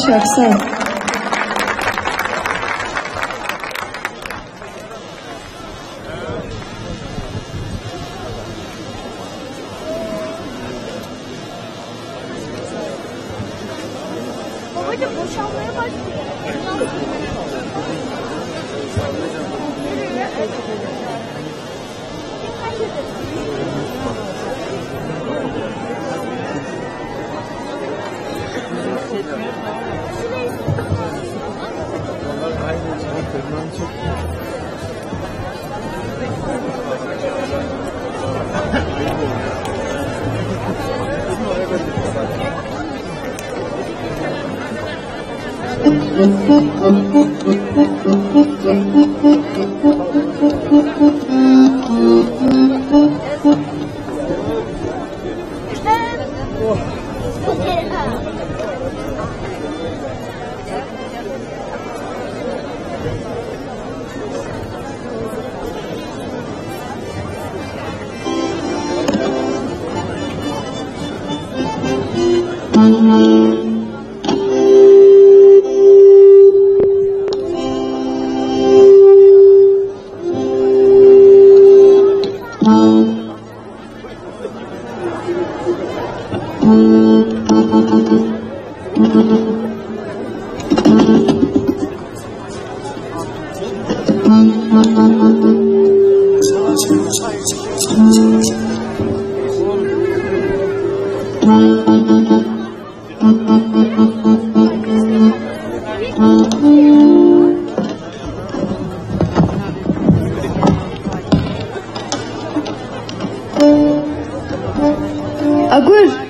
Шапсыгъ. Babacım boşalmaya başlıyor. Агур!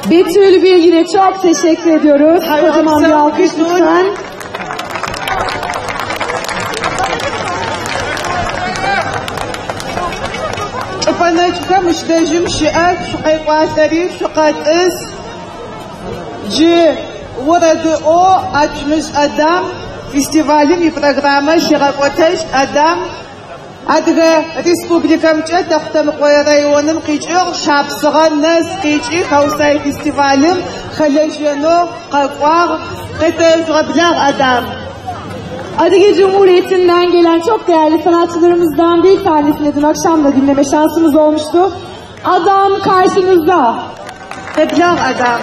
Betül Bilgin'e çok teşekkür ediyoruz. Kocaman bir alkış lütfen. Чӏыпӏэ нэкӏхэм мыщ дэжьым щыӏэх, шъукъекӏуалӏэри шъукъэтӏыс. Джы орэдыӏо Ацумыжъ Адам фестивалым ипрограммэ лъигъэкӏотэщт. Адам Адыгэ Республикэмкӏэ Тэхъутэмыкъое районым къикӏыгъ, Шапсыгъэ нэс къикӏи Хаусай фестивалым хэлэжьэнэу къэкӏуагъ. Къетэжъугъэблагъ Адам. Adige Cumhuriyeti'nden gelen çok değerli sanatçılarımızdan bir tanesini dün akşam da dinleme şansımız olmuştu. Adam karşınızda. Къеблагъ Адам.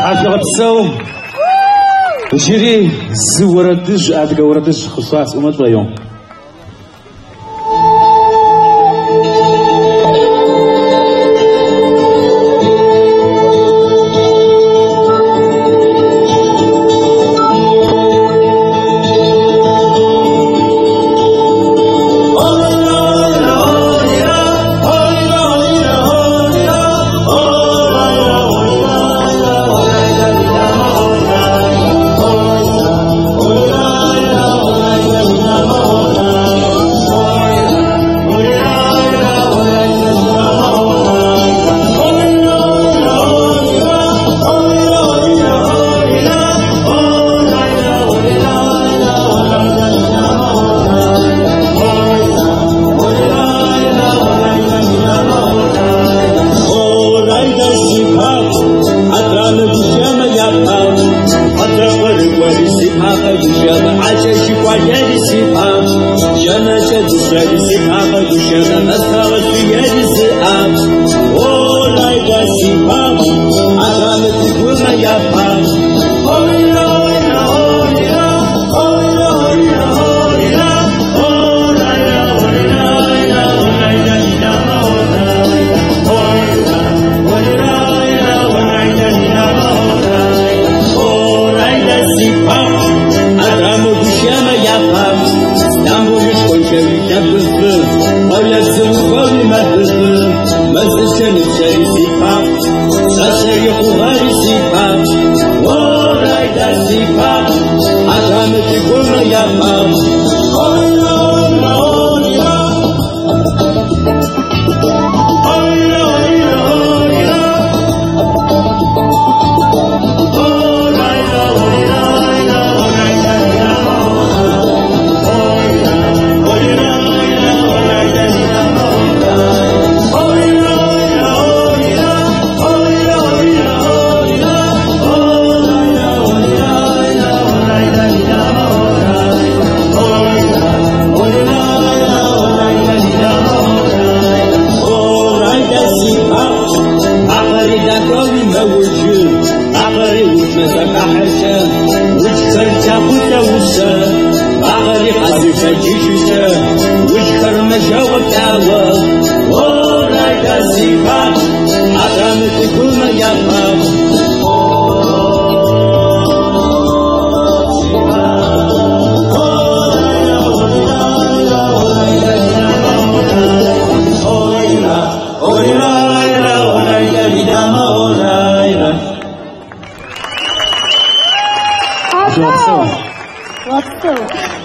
Тхьэшъуегъэпсэу джыри зы орэдыжъ, адыгэ орэдыжъ къышъуасӏомэ шӏоигъу.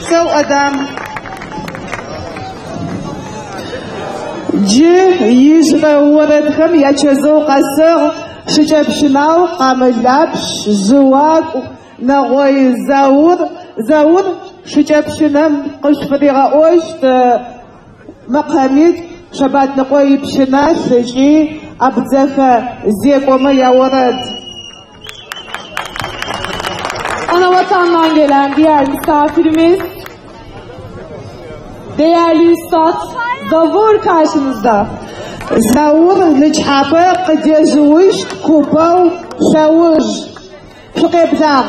Сэу Адам. Джы ижъырэ орэдхэм ячэзыу къэсыгъ шыкӏэпщынау, къамылапщ, жъыуакӏу, Нэгъой Заур. Заур шыкӏэпщынэм къышъуфыригъэӏощт мэкъэмитӏу Шэбатныкъо ипщыналъ ыкӏи абдзэхэ зекӏомэ яорэд. Anavatan'dan gelen diğer misafirimiz değerli Üstad Zavur karşınızda. Заур нычхьапэ къыдежъыущт купэу Лъэуж. Шъукъеблагъ.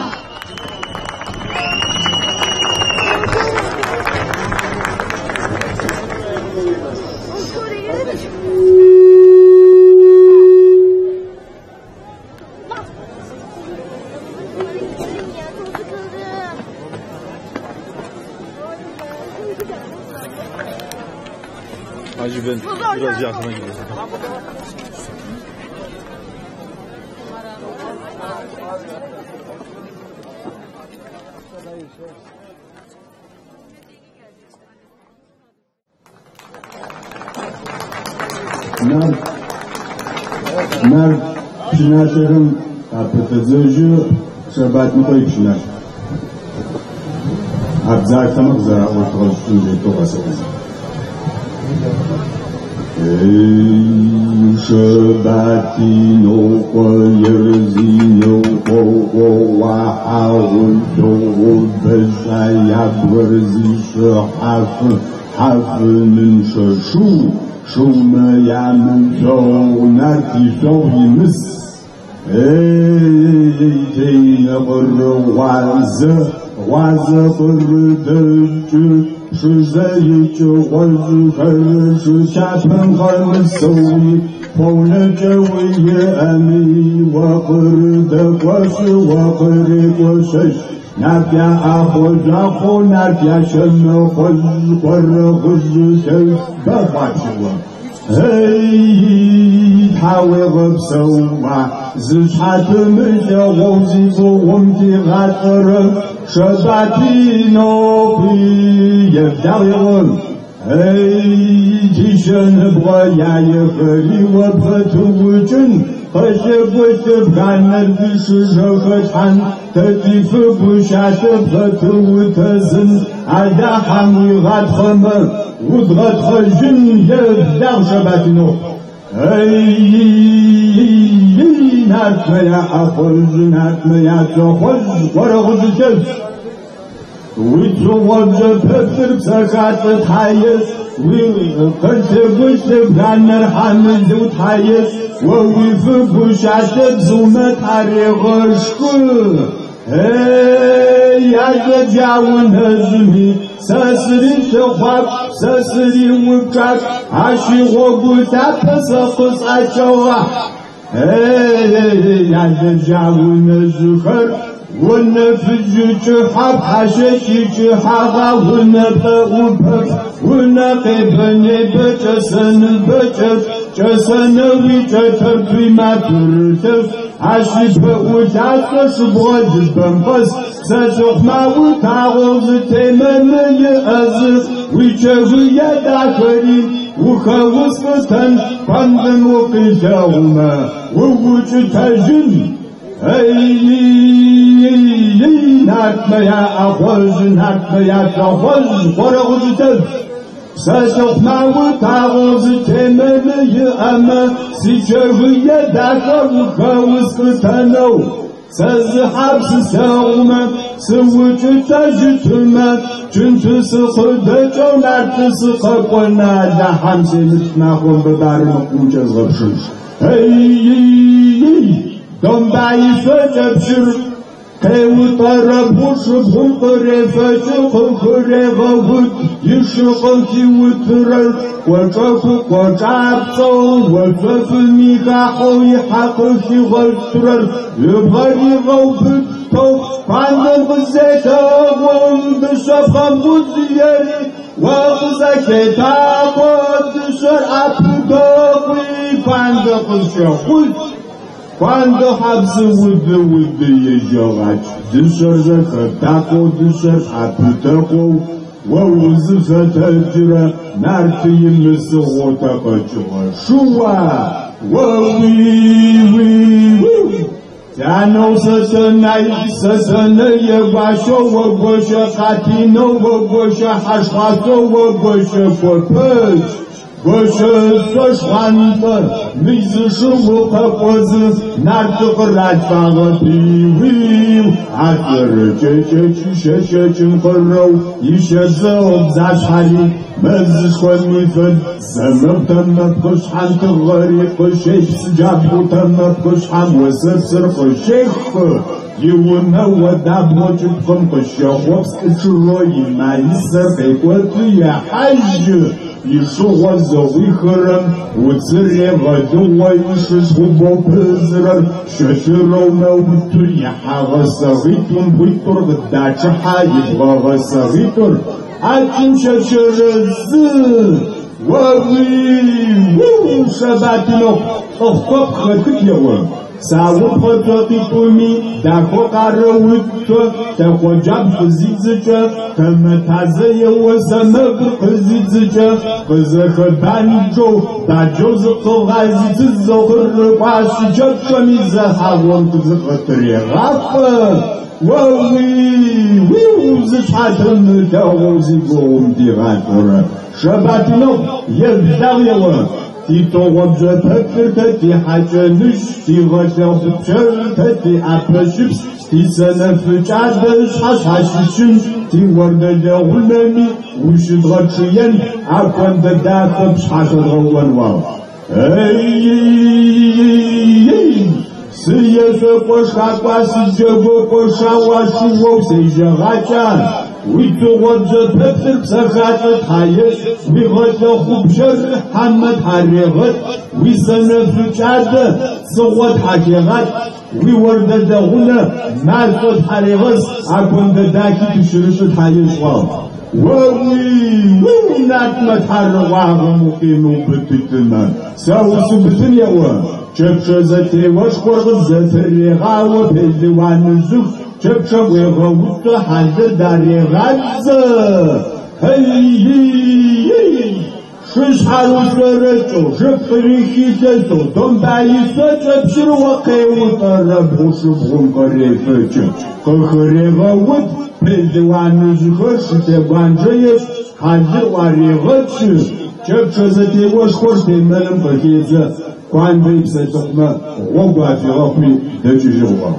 Hacı ben biraz yakına gidiyorum. Нарт пщыналъэхэм къапэтэдзэжьы Шэбатныкъо ипщыналъ. Абдзахэмэ къызэраӏощтыгъэ шӏыкӏэм тетэу къэсэӏо. Эй, Шэбатиныкъо Ерзиныкъо Уахьагъу Бэшӏаябгэр зишӏыхьафы хьафынынчъэ шыу шыумэ ямышъогъу нарт ишъогъу имыс. Эй, Теинэ къырыгъуазэ, гъуазэ къырыдэкӏы, Пшызэ икӏыгъуэжьхэр шы лъапэм къэмысэуи, Хъуэунэкӏэуи иӏэми, уэ къырыдэкӏуэщы, уэ къырекӏуэщэщ. Нарт я ӏэхъуэжьахъуэу, нарт я щэмэхъуэжь, къуэрэгъужь лъэщ бэхъуапщыгъуэ. Эй, тхьауегъэпсэуа, зы щхьэ дымылъэгъуэу зи гугъум дигъалӏэрэ, Шэбатинокъуи еблагъ. Эй, ди щэныбгъэ яехэри уэ пхэтыукӏын, къылъыгулъыбганэр дыщыжэхэлъхьэн, тэ ди фыгущалъэ пхэтыутэзын, Алахьэм уигъатхъэмэ, удгъэтхъэжын еблагъ Шэбатинокъу. Эй, нартмэ я ӏэхъуэжь, нартмэ я цӏэхъуэжь, къуэрэгъужьылъэщ. Уи цӏыгъуэбжьэ пэплъыр псэхалӏэ тхьэещ, уи къылъыгулъыбганэр хьэмылу тхьэещ, уэ уи фыгущалъэ бзумэ тхьэрегъэшхы. Эй, ялэджаунэжьми, сэ срилъыхъуакӏу, сэ сриупчӏакӏу, ащ игъогу лъапэ сэ къысӏэкӏыгъа. Эй, ялэджаунэжьхэр, унэ фыжьы кӏыхьэ пхьэщэкӏи кӏыхьагъа, унэ пэӏупэп, унэ къебэ-небэ кӏэсэныбэкӏэ, кӏэсэнэуи кӏэтэртуи матырылъэщ, ащ ипэӏулъалӏэ шыбгъэлыбэм къэс, псэлъыхъумэ утагъэу зытемэмы иӏэзы, уи чэгые дахэри ухэускӏутэн, куэндым укъилъэгъумэ, уукӏытэжын. Эй, нартмэ я ӏэхъуэжь, нартмэ я цӏэхъуэжь, къуэрэгъужьытэжь. Псэлъыхъумэ утагъэу зытемэмы иӏэмэ, си чэгые дахэ ухэускӏутэнэу. Сэ зы хьэпсы слъэгъумэ, сыукӏытэжытымэ, чынты сыкъыдэкӏэу нарты сыкъэкӏуэнэ, Алахьэм семыт махуэм быбарымыкъумкӏэ згъэпшынщ. Эй, домбаифэ кӏэпщыр къеутӏэрэбгъу шыбгъум къырефэкӏы къыхырегъэут, и шы къыхиутырэр кӏуэчӏэху кӏуэчӏапцӏэу, уэшъофыми хахьэу и хьэ къыхигъэщтырэр ыбгъэригъэубытэу, куандэм къызелъэгъум дыщэпхъэм гузиери, уэ къызэхетакъуэ дыщэр ӏэпыдэкъуи, куандэ къысщэхъул. Куандэ хьэпсы уды уды ежьэгъач, дыщэр зэхэтакъуэу, дыщэр ӏэпыдэкъуэу, уэ узыфэтэджырэ нарты имысыгъуэу тэкъэкӏыгъэ шыуа, уэ уи-уи-уи. Тянэу Сэтэнай, Сэтэнэе гуащэу, уэ гуащэ къатинэу, уэ гуащэ хьэшхъуатэу, уэ гуащэ куэпэч. Гуащэ шъошхъуантӏэ, мый зы шыу къэкӏозы, нарты къыралъфагъэ пиуиу, ашъорэ кӏэкӏэкӏы щэщэкӏым къырэу, ищэбзэгъу бзашъхьэри мэзышхоми фэд, сэмэгу тэмэпкъышъхьэм тыгъэри къыщепсы, джабгъу тэмэпкъышъхьэм осэпсыр къыщехы, и унэ уэдабгъуэ кӏыпкъым къыщэхъуэпскӏы чъыгэу и маисэр къекӏуэты ехьэжьы, и шыгъуэ зэгъуихырэм уцыр егъэлыгъуэ и шыщхъубэу пызырэр щэщырэу мэуту и хьэ гъэсэгъитӏум бгъуитӏур къыдачыхьэ и бгъэ гъэсэгъитӏур ӏэкӏым щэщырэ зы. Уэ уи-уиу, Шэбатинокъу, лӏыхъукуэпхъ хэтыт еӏуэ. Саупхъэ цӏокъитӏуми дахэу къарэуцо, лъэкъуэджабгъу къызидзыкӏэ, тэмэтазэ еуэ сэмэгур къызидзыкӏэ, къызэхэбанджэу, баджэу зыкъыгъази цызэу къырыкӏуащи, джэпщэми зэхьагъуэм зыкъытрегъафэ. Уэ уи-уиу, зы щхьэ дымылъэгъуу зи гугъум дигъалӏэрэ. Шэбатинокъу, еблагъ еӏуэ. Ди тӏогъуэбжьэ пэплъыр тэ ди хьэкӏэныщ, ди гъэлъэгъупчэр тэ ди ӏэпэщыпс, ди сэнэфыкӏадэ щхьэ щхьэщытщын, ди уэрдэлэгъунэми ущыдгъэчъыен, апхуэндэ дахэ пщхьэхэдгъэуэн уау. Эй, Сыешъокӏо шхакӏуа, сыджэгокӏо шауа, шыоу сежьэгъакӏа? Уицугъо бжъэпэплъыр псэхалӏэ тхьаешӏ, уигъэлъэхъу пщэрыр хьэмэ тхьарегъэт, уисэнэфы кӏадэ цыгъо тхьахегъат, уиордэ дэгъунэ машӏо тхьарегъэс, акондэ дахи тыщырыщы тхьаешӏ. Уи, уи, нартмэ тхьарыгъуагъэм укъимыубытытымэ, сэ усубытын еӏо. Кӏэпчъэ зэтеошхор къызэпырегъао пелыуаныжъых, кӏэпчъэм уегъэуцо хьалыр дарегъадзэ. Эй-ей-ей! Шышъхьарушъорэкӏэу, жыпкъырихи лъэсэу, домбаишъо кӏэпщыр о къеутӏэрэ бгъушыбгъум къырефэкӏы. Къыхырегъэут, пелыуаныжъхэр шылъэгуанджэ ешӏ, хьалыр ӏуарегъэчъы. Кӏэпчъэ зэтеошхор темэным къыхедзэ, куандэ ипсэлъыхъумэ гъогу афигъэхъуи дэкӏыжьыгъ.